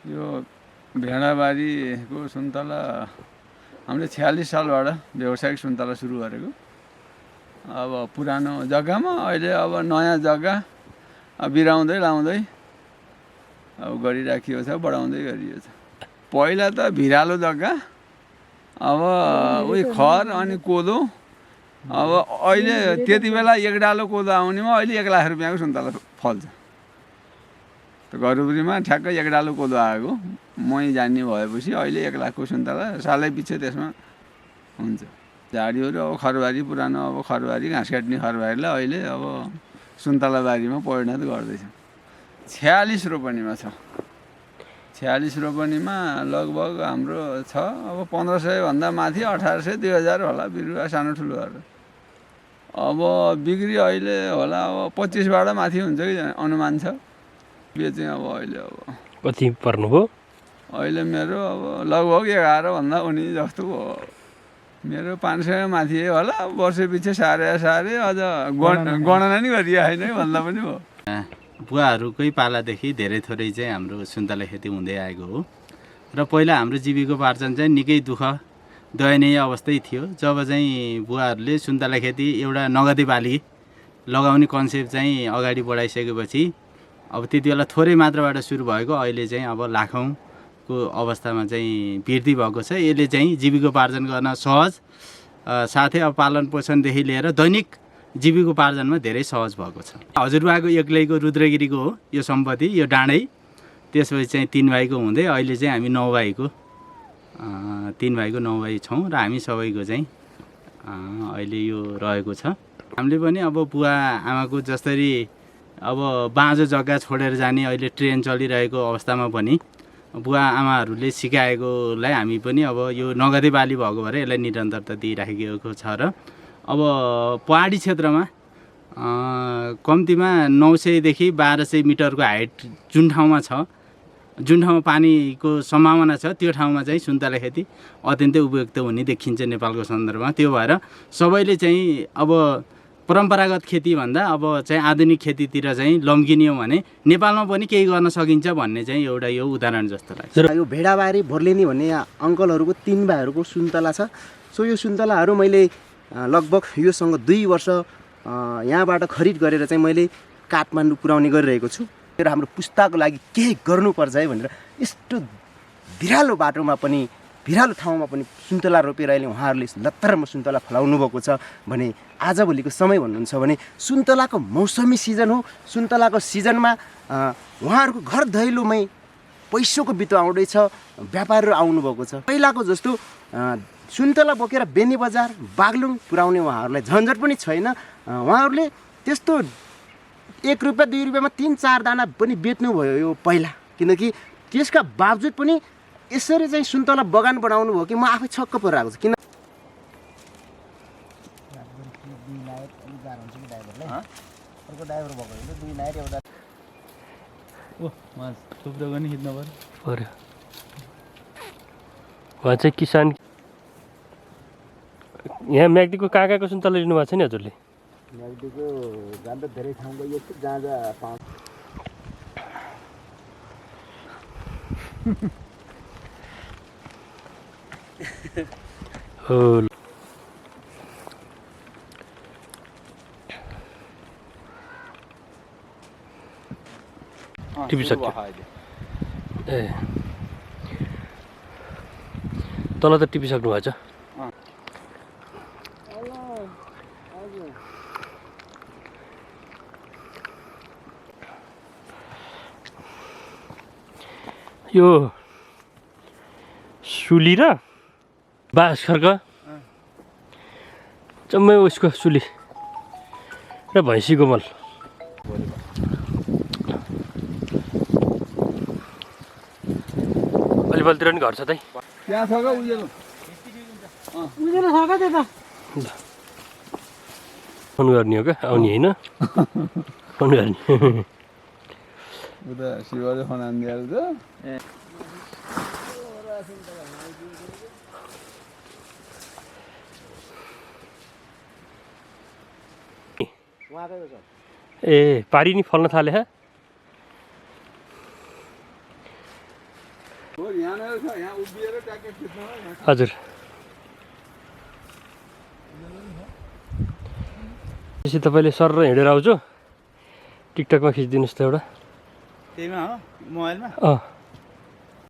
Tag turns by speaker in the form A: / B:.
A: यो भेडाबारीको सुन्तला हामीले 46 सालबाट व्यावसायिक सुन्तला सुरु गरेको। अब पुरानो जग्गामा अहिले अब नयाँ जग्गा बिराउँदै लाउँदै अब गरिराखिएको छ, बढाउँदै गरिएको छ। पहिला त भिरालो जग्गा, अब उही खर अनि कोदो। अब अहिले त्यति बेला एक डालो कोदो आउनेमा अहिले 1 लाख रुपियाँको सुन्तला फल्छ। त घरउरीमा ठ्याक्कै 1 डालो कोदो आएको मै जान्ने भएपछि अहिले 1 लाखको सुन्तला सालै पछि त्यसमा हुन्छ। झाडीहरू अब खरबारी, पुरानो अब खरबारी, घाँस काट्ने खरबारीलाई अहिले अब सुन्तला बारीमा परिणत गर्दैछ। 46 रोपनीमा छ। 46 रोपनीमा लगभग हाम्रो छ अब 1500 भन्दा माथि 1800 2000 होला बिरुवा सानो ठुलो गरेर। अब बिक्री अहिले होला अब 25बाट माथि हुन्छ कि अनुमान छ। बेचेँ अब अहिले अब
B: कति पर्नुभयो?
A: अहिले मेरो अब लगभग 11 भन्दा उनी जस्तो भयो। मेरो 500 माथि होला। वर्ष पछि सारे अझ गणना नि गरिएको छैन है भन्दा पनि भयो।
C: बुवाहरूकै पालादेखि धेरै थोरै चाहिँ हाम्रो सुन्तला खेती हुँदै आएको हो र पहिला हाम्रो जीविकोपार्जन चाहिँ निकै दुःख दयनीय अवस्थै थियो। जब चाहिँ बुवाहरूले सुन्तला खेती एउटा नगदे बाली लगाउने कन्सेप्ट चाहिँ अगाडि बढाइसकेपछि अब त्यति बेला थोरै मात्राबाट सुरु भएको अहिले चाहिँ अब लाखौँको अवस्थामा चाहिँ वृद्धि भएको छ। यसले चाहिँ जीविकोपार्जन गर्न सहज साथै अब पालन पोषणदेखि लिएर दैनिक जीविकोपार्जनमा धेरै सहज भएको छ। हजुरबाको एक्लैको रुद्रगिरीको हो यो सम्पत्ति, यो डाँडै। त्यसपछि चाहिँ 3 भाइको हुँदै अहिले चाहिँ हामी 9 भाइको 3 भाइको 9 भाइ छौँ र हामी सबैको चाहिँ अहिले यो रहेको छ। हामीले पनि अब बुवा आमाको जसरी अब बाँझो जग्गा छोडेर जाने अहिले ट्रेन चलिरहेको अवस्थामा पनि बुवा आमाहरूले सिकाएकोलाई हामी पनि अब यो नगदे बाली भएको भएर यसलाई निरन्तरता दिइराखेको छ। र अब पहाडी क्षेत्रमा कम्तीमा 900 देखि 1200 मिटरको हाइट जुन ठाउँमा छ, जुन ठाउँमा पानीको सम्भावना छ, त्यो ठाउँमा चाहिँ सुन्तला खेती अत्यन्तै उपयुक्त हुने देखिन्छ नेपालको सन्दर्भमा। त्यो भएर सबैले चाहिँ अब परम्परागत खेती भन्दा अब चाहिँ आधुनिक खेतीतिर चाहिँ लम्किने हो भने नेपालमा पनि केही गर्न सकिन्छ भन्ने चाहिँ एउटा यो उदाहरण जस्तो लाग्छ।
D: यो भेडाबारी भोर्लेनी भन्ने अङ्कलहरूको 3 भाइहरूको सुन्तला छ। सो यो सुन्तलाहरू मैले लगभग योसँग 2 वर्ष यहाँबाट खरिद गरेर चाहिँ मैले काठमाडौँ पुर्याउने गरिरहेको छु। र हाम्रो पुस्ताको लागि केही गर्नुपर्छ है भनेर यस्तो भिरालो बाटोमा पनि, भिरालो ठाउँमा पनि सुन्तला रोपेर अहिले उहाँहरूले लत्तरमा सुन्तला फलाउनु भएको छ भने आजभोलिको समय भन्नुहुन्छ भने सुन्तलाको मौसमी सिजन हो। सुन्तलाको सिजनमा उहाँहरूको घर दैलोमै पैसाको बितो आउँदैछ, व्यापारीहरू आउनुभएको छ। पहिलाको जस्तो सुन्तला बोकेर बेनी बजार, बागलुङ पुर्याउने उहाँहरूलाई झन्झट पनि छैन। उहाँहरूले त्यस्तो 1 रुपियाँ 2 रुपियाँमा 3-4 दाना पनि बेच्नुभयो यो पहिला। किनकि त्यसका बावजुद पनि यसरी चाहिँ सुन्तला बगान बनाउनु भयो कि म आफै छक्क परिरहेको छु। किन
B: उहाँ चाहिँ किसान। यहाँ म्याग्दीको कहाँ सुन्तला लिनुभएको छ नि हजुरले?
D: म्याग्दीको जान त धेरै ठाउँ गइएको छु, जहाँ जहाँ पाउँछ।
B: हो टिपिसक्यो। ए तल त टिपिसक्नु भएछ। यो सुली र बाँस खर्क जम्मै उसको सुली र भैँसीको मल। भलिबलतिर नि घर छ त।
A: त्यहाँ छ उजेलो
E: छ क्या त्यता
B: फोन गर्ने हो क्या? आउने होइन, फोन गर्ने।
A: उता शिवले फोन हानिदिएको छ।
B: ए पारी नि फल्न थाले।
A: हो यहाँनिर छ यहाँ उभिएर ट्याक्कै खिच्नु
B: हजुर त्यसै तपाईँले सर हिँडेर आउँछु टिकटकमा खिचिदिनुहोस् त एउटा
C: त्यहीमा हो मोबाइलमा
B: अँ